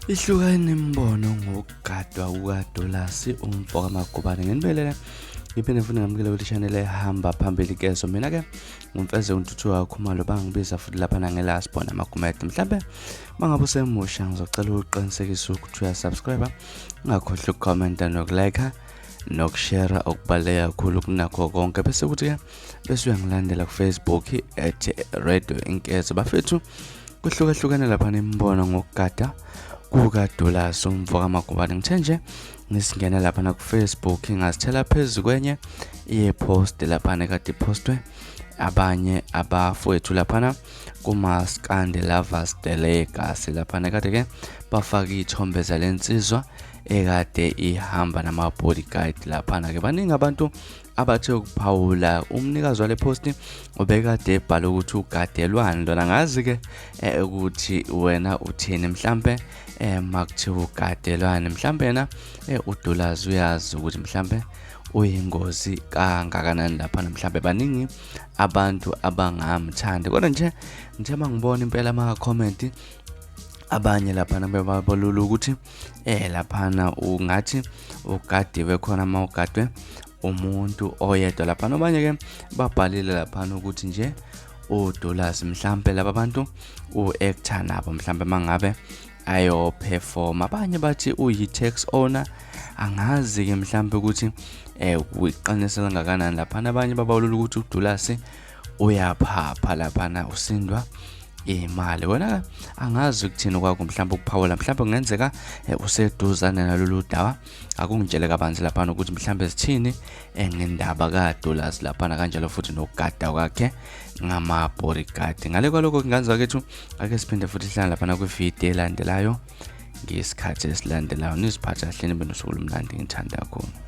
Ihlukene imibono ngokugadwa kukaDolasi umfo kaMagubane. Nginibelele ngiphinde futhi ngamukele kule channel ehamba phambili kezo. Mina ke ngumfeze uNtuthuka Khumalo, bangibiza futhi lapha nangelasibona amagumede. Mhlambe mangabe usemusha ngizocela uqinisekise ukuthi uyasubscribe, ungakhohlwa ukukhomenta nokulike nokushare, okubaluleke kakhulu kunakho konke. Bese kuthi-ke bese uyangilandela ku-Facebook at Radio Inkezo. Bafethu, kuhlukahlukene lapha imibono ngokugada kukaDulas umfo kaMagubane. Ngithe nje ngisingena lapha ku-Facebook ngazithela phezu kwenye iye-post laphana ekade ipostwe abanye abafowethu laphana kuma-Scandi Lovers The Legacy, laphana kade-ke bafake iy'thombe zale nsizwa ekade ihamba nama-bodyguard laphana-ke. Baningi abantu abathe ukuphawula. Umnikazi wale post ubekade ebhala ukuthi ugadelwani lona. Ngazi-ke ukuthi wena uthini, mhlampe makuthiwa ugadelwani, mhlampe yena uDulazi uyazi ukuthi mhlampe uyingozi kangakanani laphana, mhlampe baningi abantu abangamthandi. Kodwa nje ngithe mangibona impela ama-comment abanye laphana bebabalula ukuthi laphana ungathi ugadiwe khona uma ugadwe umuntu oyedwa laphana. Abanye ke babhalile laphana ukuthi nje uDulas mhlampe laba bantu u-actor nabo mhlampe mangabe ayoperform. Abanye bathi uyi-tax owner, angazi-ke mhlampe ukuthi uyiqinisa kangakanani laphana. Abanye babalula ukuthi uDulas uyaphapha laphana, usindwa imali. Wena angazi ukuthini kwakho mhlawumbe ukuphawula, mhlawumbe kungenzeka useduzane nalolu daba, akungitshele kabanzi laphana ukuthi mhlawumbe sithini ngendaba kaDulas laphana, kanjalo futhi nokugada kwakhe ngama-bodyguard. Ngale kwalokho kungenza kethu ake siphinde futhi sihlangane laphana kwividiyo elandelayo ngesikhathi esilandelayo. Niziphathe kahle, nibe nosuku olumnandi, ngithanda kakhulu.